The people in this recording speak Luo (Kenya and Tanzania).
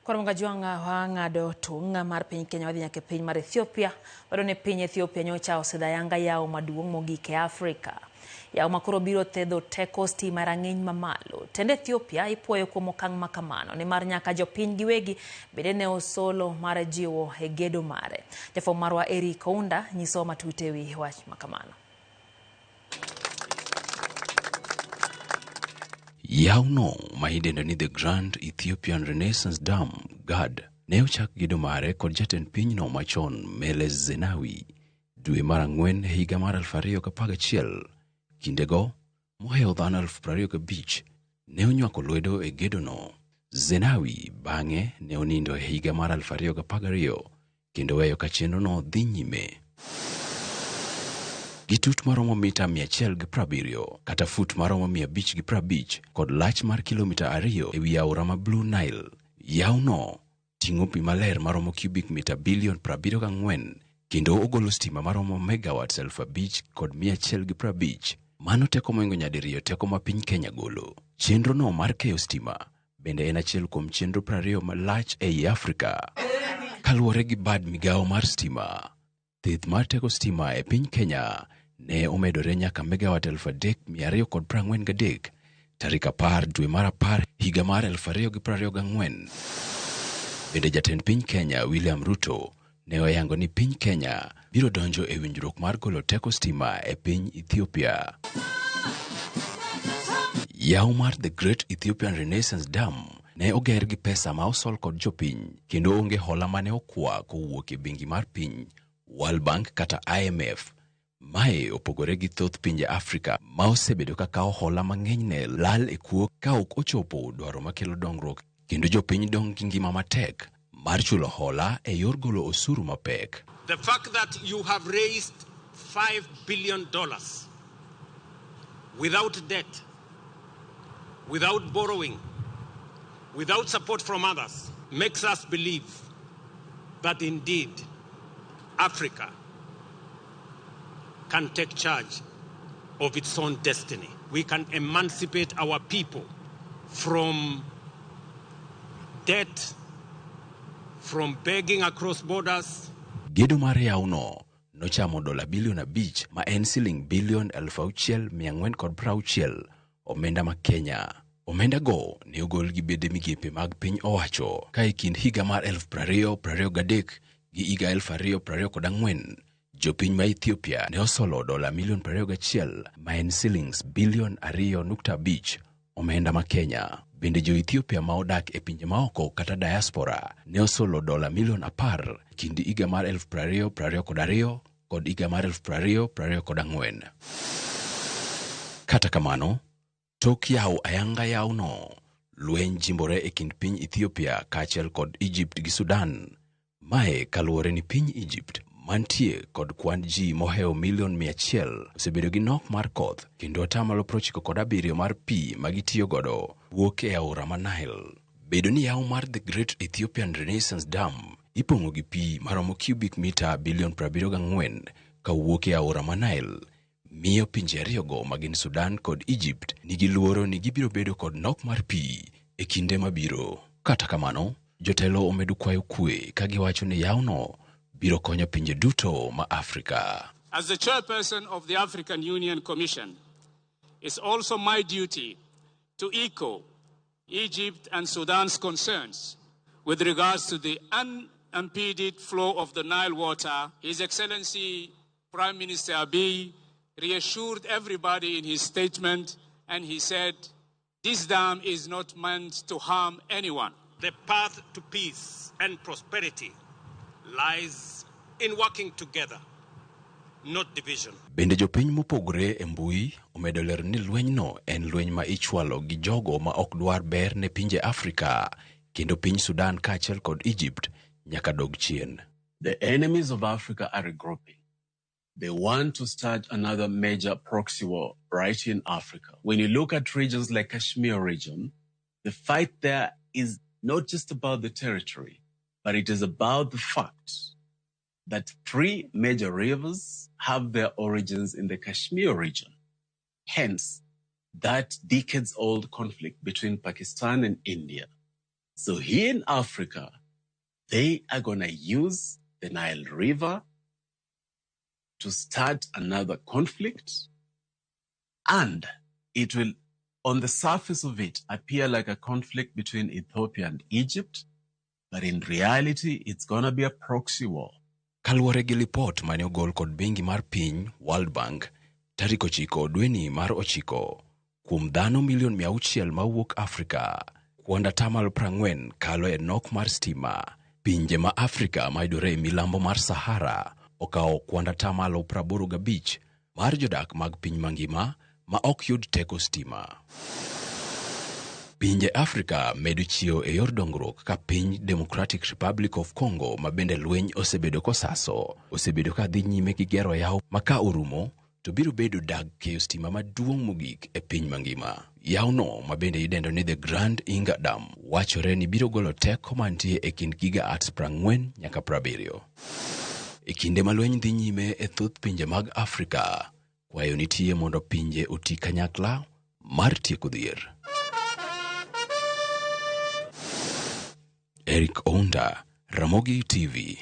Koro Mgajwang'a wang'ado tung' mar piny Kenya wadhi nyaka e piny mar Ethiopia. Wayudo ni piny Ethiopia nyocha osidho ayanga yawo maduong' mogik e Afrika. Yawo makoro biro thedho teko stima e rang'iny mamalo. Tend Ethiopia ipuoyo kuom okang' makamano nimar nyaka jopiny giwegi bende ne osolo mar jiwo e gedo mare. Jafwambo marwa Eric Ounda nyisowa matut ewi wach makamano. Yawno ma idendo ni The Grand Ethiopian Renaissance Dam, GERD, ne ochak gedo mare kod jatend pinyno machon Meles Zenawi dwe mar ang'wen higa mar 2011. Kindego, mohewo dhano 25,000 ne onywako lwedo e gedono. Zenawi bang'e ne onindo e higa mar 2012 kendo weyo ka chenrono dhi nyime. Gi tut maromo mita 170 kata fut maromo 550 kod lach mar kilomita 2 ewi aora ma Blue Nile. Yawno ting'o pi maler maromo cubic mita bilion 74 kendo ogolo stima maromo megawatts 5,150. Mano teko mohingo nyadiriyo teko ma piny Kenya golo. Chenrono mar keyo stima bende en achiel kuom chenro 20 malach ei Afrika. Kaluwore gi bad migawo mar stima, thith mar teko stima e piny Kenya ne omedore nyaka megawatt 3,243 tarik 10 dwe mar 10 higa mar 2024. Bende jatend piny Kenya William Ruto ne oyango ni piny Kenya biro donjo e winjruok mar golo teko stima e piny Ethiopia. Yawo mar The Great Ethiopian Renaissance Dam ne oger gi pesa ma osol kod jopiny kendo onge hola mane okwa kowuok e bengi mar piny, World Bank kata IMF. Mae opogore gi thoth pinje Afrika ma osebedo ka kawo hola mang'enyne lal e kuo ka ok ochopo dwaro makelo dongruok kendo jopiny dong' gi ngima matek mar chulo hola e yor golo osuru mapek. The fact that you have raised $5 billion without debt, without borrowing, without support from others, makes us believe that indeed Africa can take charge of its own destiny. We can emancipate our people from debt, from begging across borders. Gedo mar yawno nochamo dola bilion 5 ma en siling bilion 6,460 omenda ma Kenya. Omenda go ne ogol gi bede migepe mag piny owacho ka e kind higa mar 2023 gi higa 2024 jopiny ma Ethiopia ne osolo dola milion 21 ma en silings bilion 2.5 omenda ma Kenya. Bende jo Ethiopia ma odak e pinje maoko kata diaspora ne osolo dola milion 10 kind higa mar 2022 kod higa mar 2024. Kata kamano, tok yawo ayanga yawno, lweny jimbore e kind piny Ethiopia kaachiel kod Egypt gi Sudan. Mae kaluwore ni piny Egypt mantie kod kwan ji mohewo milion 100 osebedo gi nok mar koth kendo atamalo 97 mar pi ma gitiyo godo wuok e aora ma Nile. Bedo ni yawo mar The Great Ethiopian Renaissance Dam ipong'o gi pi maromo cubic mita bilion 74 kawuok e aora ma Nile miyo pinje ariyogo magin Sudan kod Egypt nigi luoro ni gibiro bedo kod nok mar pi e kinde mabiro. Kata kamano, jotelo omedo kwayo kwe ka giwacho ni yawno biro konyo pinje duto ma Afrika. As the chairperson of the African Union Commission, it's also my duty to echo Egypt and Sudan's concerns with regards to the unimpeded flow of the Nile water. His Excellency Prime Minister Abiy reassured everybody in his statement, and he said, this dam is not meant to harm anyone. The path to peace and prosperity lies in working together, not division. Bende jopiny mopogore e mbui omedo lero ni lwenyno en lweny ma ichwalo gi jogo ma ok dwar ber ne pinje Afrika kendo piny Sudan kaachiel kod Egypt nyaka dog chien. The enemies of Africa are regrouping. They want to start another major proxy war right in Africa. When you look at regions like Kashmir region, the fight there is not just about the territory, but it is about the fact that three major rivers have their origins in the Kashmir region. Hence, that decades-old conflict between Pakistan and India. So here in Africa, they are going to use the Nile River to start another conflict, and it will, on the surface of it, appear like a conflict between Ethiopia and Egypt, but in reality, it's going to be a proxy war. Kaluwore gi lipot mane ogol kod bengi mar piny World Bank tarik 9 dweni mar 9 kuom dhano milion 600 mawuok Afrika, kuond 40% kalo e nok mar stima. Pinje ma Afrika mayudore e milambo mar Sahara okawo kuond 85% mar jodak mag piny mangima ma ok yud teko stima. Pinje Afrika medo chiewo e yor dongruok ka piny Democratic Republic of Congo ma bende lweny osebedo kosaso osebedo ka dhi nyime gi gero yawo ma ka orumo to biro bedo dag keyo stima maduong' mogik e piny mangima. Yawono ma bende idendo ni The Grand Inga Dam wachore ni biro golo teko mantie e kind gigawatts 40 nyaka 70. E kinde ma lweny dhi nyime e thoth pinje mag Afrika, kwayo nitie mondo pinje oti kanyakla mar tieko dhier. Eric Ounda, Ramogi TV.